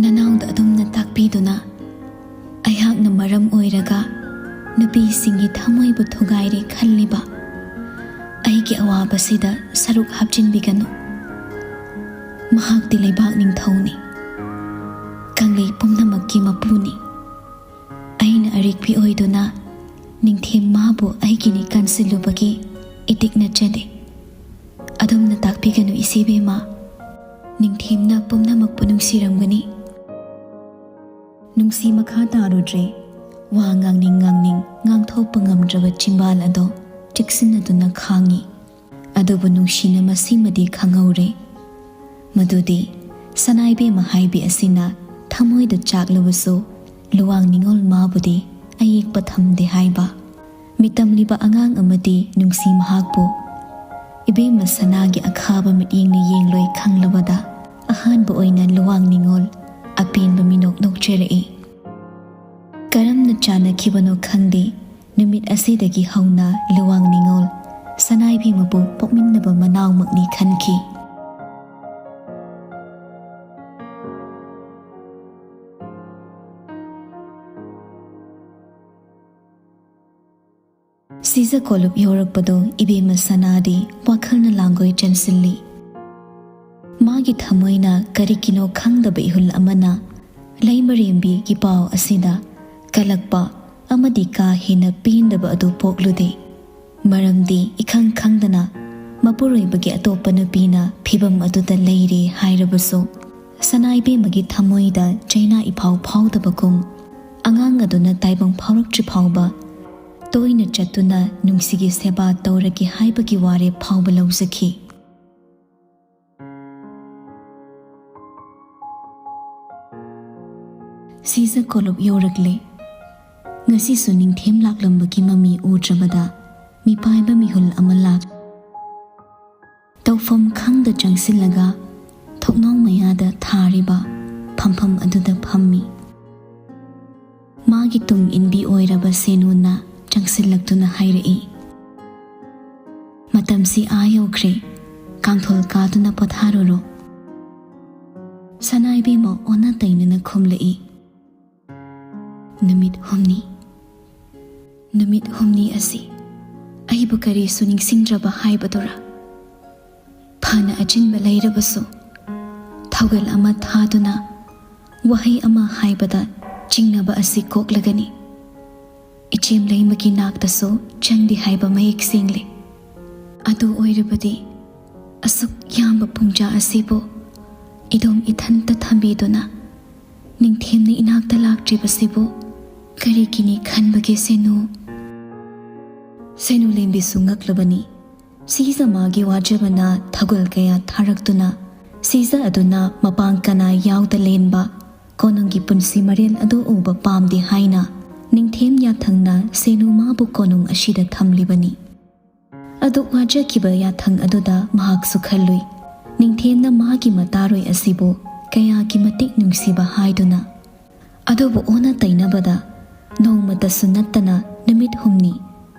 "ꯅꯅꯥꯎꯗ ꯑꯗꯨꯝꯅ ꯇꯥꯛꯄꯤꯗꯨꯅ ꯃꯔꯝ ꯑꯣꯏꯔꯒ ꯅꯨꯄꯤꯁꯤꯡꯒꯤ ꯊꯃꯣꯏꯕꯨ ꯊꯨꯒꯥꯏꯔꯦ ꯈꯜꯂꯤꯕ ꯑꯩꯒꯤ ꯑꯋꯥꯕꯁꯤꯗ ꯁꯔꯨꯛ ꯍꯥꯞꯆꯤꯟꯕꯤꯒꯅꯨ꯫ ꯃꯍꯥꯛꯇꯤ ꯂꯩꯕꯥꯛ ꯅꯤꯡꯊꯧꯅꯤ, ꯀꯪꯂꯩ ꯄꯨꯝꯅꯃꯛꯀꯤ ꯃꯄꯨꯅꯤ꯫ ꯑꯩꯅ ꯑꯔꯤꯛꯄꯤ ꯑꯣꯏꯗꯨꯅ ꯅꯤꯡꯊꯦꯝ ꯃꯥꯕꯨ ꯑꯩꯒꯤꯅꯤ ꯀꯟꯁꯤꯜꯂꯨꯕꯒꯤ ꯏꯇꯤꯛ ꯅꯠꯆꯗꯦ꯫ ꯑꯗꯣꯝꯅ ꯇꯥꯛꯄꯤꯒꯅꯨ ꯏꯆꯦꯕꯦꯝꯃ, ꯅꯤꯡꯊꯦꯝꯅ ꯄꯨꯝꯅꯃꯛꯄꯨ ꯅꯨꯡꯁꯤꯔꯝꯒꯅꯤ꯫ ꯅꯨꯡꯁꯤ ꯃꯈꯥ ꯇꯥꯔꯨꯗ꯭ꯔꯦ꯫ ꯋꯥ ꯉꯥꯡꯅꯤꯡ ꯉꯥꯡꯅꯤꯡ ꯉꯥꯡꯊꯣꯛꯄ ꯉꯝꯗ꯭ꯔꯕ ꯆꯤꯝꯕꯥꯜ ꯑꯗꯣ ꯆꯦꯛꯁꯤꯟꯅꯗꯨꯅ ꯈꯥꯡꯉꯤ꯫ ꯑꯗꯨꯕꯨ ꯅꯨꯡꯁꯤꯅ ꯃꯁꯤꯃꯗꯤ ꯈꯪꯍꯧꯔꯦ, ꯃꯗꯨꯗꯤ ꯁꯅꯥꯏꯕꯦꯝꯃ ꯍꯥꯏꯕꯤ ꯑꯁꯤꯅ ꯊꯃꯣꯏꯗ ꯆꯥꯛꯂꯕꯁꯨ ꯂꯨꯋꯥꯡ ꯅꯤꯉꯣꯜ ꯃꯥꯕꯨꯗꯤ ꯑꯌꯦꯛꯄ ꯊꯝꯗꯦ ꯍꯥꯏꯕ꯫ ꯃꯤꯇꯝꯂꯤꯕ ꯑꯉꯥꯡ ꯑꯃꯗꯤ ꯅꯨꯡꯁꯤ ꯃꯍꯥꯛꯄꯨ ꯏꯕꯦꯝꯃ ꯁꯅꯥꯒꯤ ꯑꯈꯥꯕ ꯃꯤꯠꯌꯦꯡꯅ ꯌꯦꯡꯂꯣꯏ ꯈꯪꯂꯕꯗ ꯑꯍꯥꯟꯕ ꯑꯣꯏꯅ ꯂꯨꯋꯥꯡ ꯅꯤꯉꯣꯜ ꯑꯄꯦꯟꯕ ꯃꯤꯅꯣꯛ ꯅꯣꯛꯆꯔꯛꯏ꯫ ꯀꯔꯝꯅ ꯆꯥꯟꯅꯈꯤꯕꯅꯣ ꯈꯪꯗꯦ, ꯅꯨꯃꯤꯠ ꯑꯁꯤꯗꯒꯤ ꯍꯧꯅ ꯂꯨꯋꯥꯡ ꯅꯤꯉꯣꯜ ꯁꯅꯥꯏꯕꯦꯝꯃꯕꯨ ꯄꯣꯛꯃꯤꯟꯅꯕ ꯃꯅꯥꯎꯃꯛꯅꯤ ꯈꯟꯈꯤ꯫ ꯁꯤꯖ ꯀꯣꯂꯨꯞ ꯌꯧꯔꯛꯄꯗꯣ ꯏꯕꯦꯝꯃ ꯁꯅꯥꯗꯤ ꯋꯥꯈꯜꯅ ꯂꯥꯡꯒꯣꯏ ꯆꯦꯟꯁꯤꯜꯂꯤ꯫ ꯃꯥꯒꯤ ꯊꯃꯣꯏꯅ ꯀꯔꯤꯒꯤꯅꯣ ꯈꯪꯗꯕ ꯏꯍꯨꯜ ꯑꯃꯅ ꯂꯩꯃꯔꯦꯝꯕꯤꯒꯤ ꯄꯥꯎ ꯑꯁꯤꯗ ꯀꯜꯂꯛꯄ ꯑꯃꯗꯤ ꯀꯥ ꯍꯦꯟꯅ ꯄꯦꯟꯗꯕ ꯑꯗꯨ ꯄꯣꯛꯂꯨꯗꯦ꯫ ꯃꯔꯝꯗꯤ ꯏꯈꯪ ꯈꯪꯗꯅ ꯃꯄꯨꯔꯣꯏꯕꯒꯤ ꯑꯇꯣꯞꯄ ꯅꯨꯄꯤꯅ ꯐꯤꯚꯝ ꯑꯗꯨꯗ ꯂꯩꯔꯦ ꯍꯥꯏꯔꯕꯁꯨ, ꯁꯅꯥꯏꯕꯦꯝꯃꯒꯤ ꯊꯃꯣꯏꯗ ꯆꯩꯅꯥ ꯏꯐꯥꯎ ꯐꯥꯎꯗꯕꯒꯨꯝ, ꯑꯉꯥꯡ ꯑꯗꯨꯅ ꯇꯥꯏꯕꯪ ꯐꯥꯎꯔꯛꯇ꯭ꯔꯤ ꯐꯥꯎꯕ ꯇꯣꯏꯅ ꯆꯠꯇꯨꯅ ꯅꯨꯡꯁꯤꯒꯤ ꯁꯦꯕꯥ ꯇꯧꯔꯒꯦ ꯍꯥꯏꯕꯒꯤ ꯋꯥꯔꯦꯞ ꯐꯥꯎꯕ ꯂꯧꯖꯈꯤ꯫ ꯁꯤꯖ ꯀꯣꯂꯨꯞ ꯌꯧꯔꯛꯂꯦ꯫ ꯉꯁꯤꯁꯨ ꯅꯤꯡꯊꯦꯝ ꯂꯥꯛꯂꯝꯕꯒꯤ ꯃꯃꯤ ꯎꯗ꯭ꯔꯕꯗ ꯃꯤꯄꯥꯏꯕ ꯃꯤꯍꯨꯜ ꯑꯃ ꯂꯥꯛ꯫ ꯇꯧꯐꯝ ꯈꯪꯗ ꯆꯪꯁꯤꯜꯂꯒ ꯊꯣꯡꯅꯥꯎ ꯃꯌꯥꯗ ꯊꯥꯔꯤꯕ ꯐꯝꯐꯝ ꯑꯗꯨꯗ ꯐꯝꯃꯤ꯫ ꯃꯥꯒꯤ ꯇꯨꯡ ꯏꯟꯕꯤ ꯑꯣꯏꯔꯕ ꯁꯦꯅꯨꯅ ꯆꯪꯁꯤꯜꯂꯛꯇꯨꯅ ꯍꯥꯏꯔꯛꯏ, "ꯃꯇꯝꯁꯤ ꯑꯥ ꯌꯧꯈ꯭ꯔꯦ, ꯀꯥꯡꯊꯣꯜ ꯀꯥꯗꯨꯅ ꯄꯣꯊꯥꯔꯨꯔꯣ꯫" ꯁꯅꯥꯏꯕꯦꯝꯃ ꯑꯣꯟꯅ ꯇꯩꯅꯅ ꯈꯨꯝꯂꯛꯏ, ꯅꯨꯃꯤꯠ ꯍꯨꯝꯅꯤ꯫ ꯅꯨꯃꯤꯠ ꯍꯨꯝꯅꯤ ꯑꯁꯤ ꯑꯩꯕꯨ ꯀꯔꯤꯁꯨ ꯅꯤꯡꯁꯤꯡꯗ꯭ꯔꯕ ꯍꯥꯏꯕꯗꯨꯔꯥ? ꯐꯅ ꯑꯆꯤꯟꯕ ꯂꯩꯔꯕꯁꯨ, ꯊꯧꯒꯜ ꯑꯃ ꯊꯥꯗꯨꯅ ꯋꯥꯍꯩ ꯑꯃ ꯍꯥꯏꯕꯗ ꯆꯤꯡꯅꯕ ꯑꯁꯤ ꯀꯣꯛꯂꯒꯅꯤ꯫ ꯏꯆꯦꯝ ꯂꯩꯃꯒꯤ ꯅꯥꯛꯇꯁꯨ ꯆꯪꯗꯦ ꯍꯥꯏꯕ ꯃꯌꯦꯛ ꯁꯦꯡꯂꯦ꯫ ꯑꯗꯨ ꯑꯣꯏꯔꯕꯗꯤ, ꯑꯁꯨꯛ ꯌꯥꯝꯕ ꯄꯨꯡꯖꯥ ꯑꯁꯤꯕꯨ ꯏꯗꯣꯝ ꯏꯊꯟꯇ ꯊꯝꯕꯤꯗꯨꯅ ꯅꯤꯡꯊꯦꯝꯅ ꯏꯅꯥꯛꯇ ꯂꯥꯛꯇ꯭ꯔꯤꯕꯁꯤꯕꯨ ꯀꯔꯤꯒꯤꯅꯤ ꯈꯟꯕꯒꯦ ꯁꯦꯅꯨ? ꯁꯦꯅꯨ ꯂꯦꯝꯕꯤꯁꯨ ꯉꯛꯂꯕꯅꯤ꯫ ꯁꯤꯖ ꯃꯥꯒꯤ ꯋꯥꯖꯕꯅ ꯊꯧꯒꯜ ꯀꯌꯥ ꯊꯥꯔꯛꯇꯨꯅ ꯁꯤꯖ ꯑꯗꯨꯅ ꯃꯄꯥꯡ ꯀꯅꯥ ꯌꯥꯎꯗ ꯂꯦꯟꯕ ꯀꯣꯅꯨꯡꯒꯤ ꯄꯨꯟꯁꯤ ꯃꯔꯦꯜ ꯑꯗꯨ ꯎꯕ ꯄꯥꯝꯗꯦ ꯍꯥꯏꯅ ꯅꯤꯡꯊꯦꯝ ꯌꯥꯊꯪꯅ ꯁꯦꯅꯨ ꯃꯥꯕꯨ ꯀꯣꯅꯨꯡ ꯑꯁꯤꯗ ꯊꯝꯂꯤꯕꯅꯤ꯫ ꯑꯗꯨꯛ ꯋꯥꯖꯈꯤꯕ ꯌꯥꯊꯪ ꯑꯗꯨꯗ ꯃꯍꯥꯛꯁꯨ ꯈꯜꯂꯨꯏ, ꯅꯤꯡꯊꯦꯝꯅ ꯃꯥꯒꯤ ꯃꯇꯥꯔꯣꯏ ꯑꯁꯤꯕꯨ ꯀꯌꯥꯒꯤ ꯃꯇꯤꯛ ꯅꯨꯡꯁꯤꯕ ꯍꯥꯏꯗꯨꯅ꯫ ꯑꯗꯨꯕꯨ ꯑꯣꯟꯅ ꯇꯩꯅꯕꯗ ꯅꯣꯡꯃꯇꯁꯨ ꯅꯠꯇꯅ ꯅꯨꯃꯤꯠ ꯍꯨꯝꯅꯤ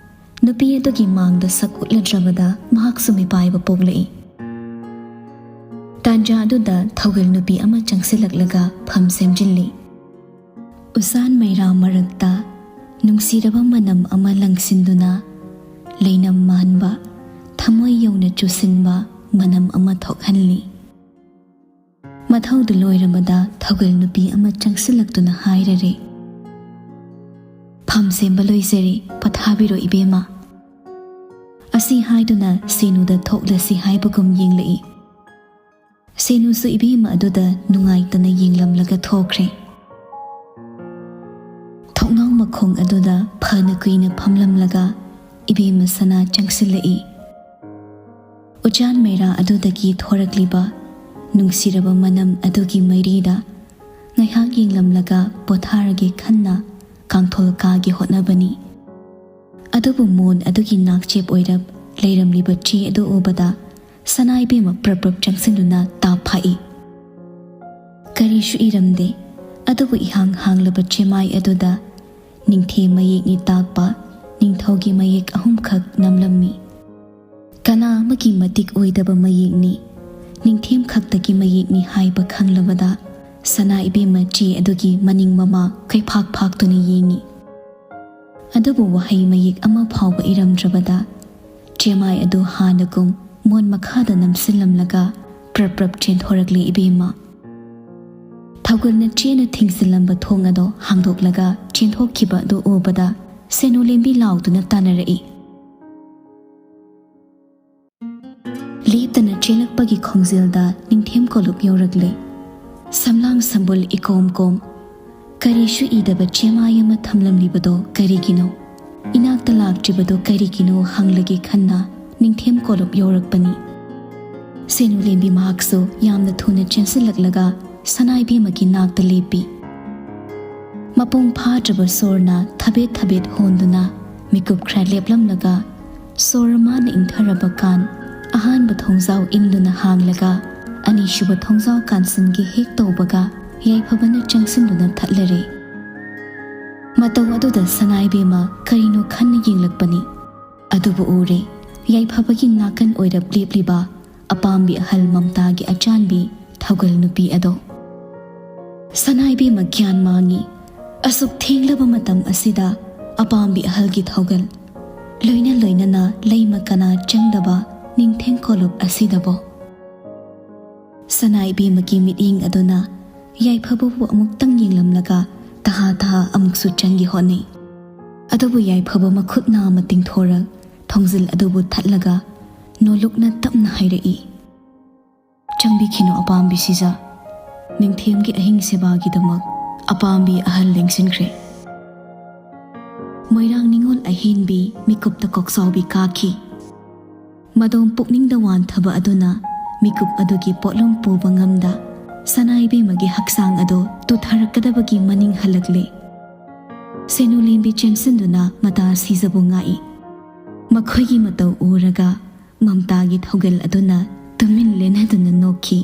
ꯅꯨꯄꯤ ꯑꯗꯨꯒꯤ ꯃꯥꯡꯗ ꯁꯛ ꯎꯠꯂꯗ꯭ꯔꯕꯗ ꯃꯍꯥꯛꯁꯨ ꯃꯤꯄꯥꯏꯕ ꯄꯣꯛꯂꯛꯏ꯫ ꯇꯥꯟꯖꯥ ꯑꯗꯨꯗ ꯊꯧꯒꯜ ꯅꯨꯄꯤ ꯑꯃ ꯆꯪꯁꯤꯜꯂꯛꯂꯒ ꯐꯝ ꯁꯦꯝꯖꯤꯜꯂꯤ꯫ ꯎꯆꯥꯟ ꯃꯩꯔꯥ ꯃꯔꯛꯇ ꯅꯨꯡꯁꯤꯔꯕ ꯃꯅꯝ ꯑꯃ ꯂꯪꯁꯤꯟꯗꯨꯅ ꯂꯩꯅꯝ ꯃꯥꯟꯕ, ꯊꯃꯣꯏ ꯌꯧꯅ ꯆꯨꯁꯤꯟꯕ ꯃꯅꯝ ꯑꯃ ꯊꯣꯛꯍꯜꯂꯤ꯫ ꯃꯊꯧꯗꯨ ꯂꯣꯏꯔꯕꯗ ꯊꯧꯒꯜ ꯅꯨꯄꯤ ꯑꯃ ꯆꯪꯁꯤꯜꯂꯛꯇꯨꯅ ꯍꯥꯏꯔꯔꯦ, "ꯐꯝ ꯁꯦꯝꯕ ꯂꯣꯏꯖꯔꯦ, ꯄꯣꯊꯥꯕꯤꯔꯣ ꯏꯕꯦꯝꯃ"꯫ ꯑꯁꯤ ꯍꯥꯏꯗꯨꯅ ꯁꯦꯅꯨꯗ ꯊꯣꯛꯂꯁꯤ ꯍꯥꯏꯕꯒꯨꯝ ꯌꯦꯡꯂꯛꯏ꯫ ꯁꯦꯅꯨꯁꯨ ꯏꯕꯦꯝꯃ ꯑꯗꯨꯗ ꯅꯨꯡꯉꯥꯏꯇꯅ ꯌꯦꯡꯂꯝꯂꯒ ꯊꯣꯛꯈ꯭ꯔꯦ꯫ ꯊꯣꯡꯅꯥꯎ ꯃꯈꯣꯡ ꯑꯗꯨꯗ ꯐꯅ ꯀꯨꯏꯅ ꯐꯝꯂꯝꯂꯒ ꯏꯕꯦꯝꯃ ꯁꯅꯥ ꯆꯪꯁꯤꯜꯂꯛꯏ꯫ ꯎꯆꯥꯟ ꯃꯩꯔꯥ ꯑꯗꯨꯗꯒꯤ ꯊꯣꯔꯛꯂꯤꯕ ꯅꯨꯡꯁꯤꯔꯕ ꯃꯅꯝ ꯑꯗꯨꯒꯤ ꯃꯩꯔꯤꯗ ꯉꯥꯏꯍꯥꯛ ꯌꯦꯡꯂꯝꯂꯒ ꯄꯣꯊꯥꯔꯒꯦ ꯈꯟꯅ ꯀꯥꯡꯊꯣꯜ ꯀꯥꯒꯦ ꯍꯣꯠꯅꯕꯅꯤ꯫ ꯑꯗꯨꯕꯨ ꯃꯣꯟ ꯑꯗꯨꯒꯤ ꯅꯥꯛꯆꯦꯞ ꯑꯣꯏꯔꯞ ꯂꯩꯔꯝꯂꯤꯕ ꯆꯦ ꯑꯗꯨ ꯎꯕꯗ ꯁꯅꯥ ꯏꯕꯦꯝꯃ ꯄ꯭ꯔꯞ ꯄ꯭ꯔꯞ ꯆꯪꯁꯤꯟꯗꯨꯅ ꯇꯥꯞ ꯐꯥꯛꯏ꯫ ꯀꯔꯤꯁꯨ ꯏꯔꯝꯗꯦ, ꯑꯗꯨꯕꯨ ꯏꯍꯥꯡ ꯍꯥꯡꯂꯕ ꯆꯦꯃꯥꯏ ꯑꯗꯨꯗ ꯅꯤꯡꯊꯦꯝ ꯃꯌꯦꯛꯅꯤ ꯇꯥꯛꯄ ꯅꯤꯡꯊꯧꯒꯤ ꯃꯌꯦꯛ ꯑꯍꯨꯝꯈꯛ ꯅꯝꯂꯝꯃꯤ꯫ ꯀꯅꯥ ꯑꯃꯒꯤ ꯃꯇꯤꯛ ꯑꯣꯏꯗꯕ ꯃꯌꯦꯛꯅꯤ, ꯅꯤꯡꯊꯦꯝ ꯈꯛꯇꯒꯤ ꯃꯌꯦꯛꯅꯤ ꯍꯥꯏꯕ ꯈꯪꯂꯕꯗ ꯁꯅꯥ ꯏꯕꯦꯝꯃ ꯆꯦ ꯑꯗꯨꯒꯤ ꯃꯅꯤꯡ ꯃꯃꯥꯡ ꯀꯩꯐꯥꯛ ꯐꯥꯛꯇꯨꯅ ꯌꯦꯡꯉꯤ꯫ ꯑꯗꯨꯕꯨ ꯋꯥꯍꯩ ꯃꯌꯦꯛ ꯑꯃ ꯐꯥꯎꯕ ꯏꯔꯝꯗ꯭ꯔꯕꯗ ꯆꯦꯃꯥꯏ ꯑꯗꯨ ꯍꯥꯟꯅꯒꯨꯝ ꯃꯣꯟ ꯃꯈꯥꯗ ꯅꯝꯁꯤꯜꯂꯝꯂꯒ ꯄ꯭ꯔꯞ ꯄ꯭ꯔꯞ ꯆꯦꯟꯊꯣꯔꯛꯂꯤ ꯏꯕꯦꯝꯃ꯫ ꯊꯧꯒꯜꯅ ꯆꯦꯅ ꯊꯤꯡꯖꯤꯜꯂꯝꯕ ꯊꯣꯡ ꯑꯗꯣ ꯍꯥꯡꯗꯣꯛꯂꯒ ꯆꯦꯟꯊꯣꯛꯈꯤꯕ ꯑꯗꯨ ꯎꯕꯗ ꯁꯦꯅꯨꯂꯦꯝꯕꯤ ꯂꯥꯎꯗꯨꯅ ꯇꯥꯟꯅꯔꯛꯏ꯫ ꯂꯦꯞꯇꯅ ꯆꯦꯜꯂꯛꯄꯒꯤ ꯈꯣꯡꯖꯦꯜꯗ ꯅꯤꯡꯊꯦꯝ ꯀꯣꯂꯨꯞ ꯌꯧꯔꯛꯂꯦ꯫ ꯁꯝꯂꯥꯡ ꯁꯝꯕꯨꯜ ꯏꯀꯣꯝ ꯀꯣꯝ꯫ ꯀꯔꯤꯁꯨ ꯏꯗꯕ ꯆꯦꯃꯥꯏ ꯑꯃ ꯊꯝꯂꯝꯂꯤꯕꯗꯣ ꯀꯔꯤꯒꯤꯅꯣ? ꯏꯅꯥꯛꯇ ꯂꯥꯛꯇ꯭ꯔꯤꯕꯗꯣ ꯀꯔꯤꯒꯤꯅꯣ ꯍꯪꯂꯒꯦ ꯈꯟꯅ ꯅꯤꯡꯊꯦꯝ ꯀꯣꯂꯨꯞ ꯌꯧꯔꯛꯄꯅꯤ꯫ ꯁꯦꯅꯨꯂꯦꯝꯕꯤ ꯃꯍꯥꯛꯁꯨ ꯌꯥꯝꯅ ꯊꯨꯅ ꯆꯦꯟꯁꯤꯜꯂꯛꯂꯒ ꯁꯅꯥꯏꯕꯦꯝꯃꯒꯤ ꯅꯥꯛꯇ ꯂꯦꯞꯄꯤ꯫ ꯃꯄꯨꯡ ꯐꯥꯗ꯭ꯔꯕ ꯁꯣꯔꯅ ꯊꯕꯦꯠ ꯊꯕꯦꯠ ꯍꯣꯟꯗꯨꯅ ꯃꯤꯀꯨꯞ ꯈꯔ ꯂꯦꯞꯂꯝꯂꯒ ꯁꯣꯔ ꯃꯥꯅ ꯏꯪꯊꯔꯕ ꯀꯥꯟ ꯑꯍꯥꯟꯕ ꯊꯣꯡꯖꯥꯎ ꯏꯟꯗꯨꯅ ꯍꯥꯡꯂꯒ ꯑꯅꯤꯁꯨꯕ ꯊꯣꯡꯖꯥꯎ ꯀꯥꯟꯁꯤꯟꯒꯦ ꯍꯦꯛ ꯇꯧꯕꯒ ꯌꯥꯏꯐꯕꯅ ꯆꯪꯁꯤꯟꯗꯨꯅ ꯊꯠꯂꯔꯦ꯫ ꯃꯇꯧ ꯑꯗꯨꯗ ꯁꯅꯥꯏꯕꯦꯝꯃ ꯀꯔꯤꯅꯣ ꯈꯟꯅ ꯌꯦꯡꯂꯛꯄꯅꯤ꯫ ꯑꯗꯨꯕꯨ ꯎꯔꯦ, ꯌꯥꯏꯐꯕꯒꯤ ꯅꯥꯀꯟ ꯑꯣꯏꯔꯞ ꯂꯦꯞꯂꯤꯕ ꯑꯄꯥꯝꯕꯤ ꯑꯍꯜ ꯃꯝꯇꯥꯒꯤ ꯑꯆꯥꯟꯕꯤ ꯊꯧꯒꯜ ꯅꯨꯄꯤ ꯑꯗꯣ꯫ ꯁꯅꯥꯏꯕꯦꯝꯃ ꯒ꯭ꯌꯥꯟ ꯃꯥꯡꯉꯤ꯫ ꯑꯁꯨꯛ ꯊꯦꯡꯂꯕ ꯃꯇꯝ ꯑꯁꯤꯗ ꯑꯄꯥꯝꯕꯤ ꯑꯍꯜꯒꯤ ꯊꯧꯒꯜ, ꯂꯣꯏꯅ ꯂꯣꯏꯅꯅ ꯂꯩꯃ ꯀꯅꯥ ꯆꯪꯗꯕ ꯅꯤꯡꯊꯦꯝ ꯀꯣꯂꯨꯞ ꯑꯁꯤꯗꯕꯣ? ꯁꯅꯥꯏꯕꯦꯝꯃꯒꯤ ꯃꯤꯠꯌꯦꯡ ꯑꯗꯨꯅ ꯌꯥꯏꯐꯕꯕꯨ ꯑꯃꯨꯛꯇꯪ ꯌꯦꯡꯂꯝꯂꯒ ꯇꯍꯥ ꯇꯍꯥ ꯑꯃꯨꯛꯁꯨ ꯆꯪꯒꯦ ꯍꯣꯠꯅꯩ꯫ ꯑꯗꯨꯕꯨ ꯌꯥꯏꯐꯕ ꯃꯈꯨꯠ ꯅꯥꯝꯃ ꯇꯤꯡꯊꯣꯔꯛ ꯊꯣꯡꯖꯤꯜ ꯑꯗꯨꯕꯨ ꯊꯠꯂꯒ ꯅꯣꯂꯨꯛꯅ ꯇꯞꯅ ꯍꯥꯏꯔꯛꯏ, "ꯆꯪꯕꯤꯈꯤꯅꯨ ꯑꯄꯥꯝꯕꯤ ꯁꯤꯖꯥ꯫ ꯅꯤꯡꯊꯦꯝꯒꯤ ꯑꯍꯤꯡ ꯁꯦꯕꯥꯒꯤꯗꯃꯛ ꯑꯄꯥꯝꯕꯤ ꯑꯍꯜ ꯂꯦꯡꯁꯤꯟꯈ꯭ꯔꯦ꯫" ꯃꯣꯏꯔꯥꯡ ꯅꯤꯉꯣꯜ ꯑꯍꯦꯟꯕꯤ ꯃꯤꯀꯨꯞꯇ ꯀꯣꯛꯆꯥꯎꯕꯤ ꯀꯥꯈꯤ꯫ ꯃꯗꯣꯝ ꯄꯨꯛꯅꯤꯡꯗ ꯋꯥꯟꯊꯕ ꯑꯗꯨꯅ ꯃꯤꯀꯨꯞ ꯑꯗꯨꯒꯤ ꯄꯣꯠꯂꯨꯝ ꯄꯨꯕ ꯉꯝꯗ ꯁꯅꯥꯏꯕꯦꯝꯃꯒꯤ ꯍꯛꯆꯥꯡ ꯑꯗꯨ ꯇꯨꯊꯔꯛꯀꯗꯕꯒꯤ ꯃꯅꯤꯡ ꯍꯜꯂꯛꯂꯦ꯫ ꯁꯦꯅꯨꯂꯦꯝꯕꯤ ꯆꯦꯟꯁꯤꯟꯗꯨꯅ ꯃꯇꯥ ꯁꯤꯖꯕꯨ ꯉꯥꯛꯏ꯫ ꯃꯈꯣꯏꯒꯤ ꯃꯇꯧ ꯎꯔꯒ ꯃꯝꯇꯥꯒꯤ ꯊꯧꯒꯜ ꯑꯗꯨꯅ ꯇꯨꯃꯤꯟ ꯂꯦꯟꯅꯗꯨꯅ ꯅꯣꯛꯈꯤ꯫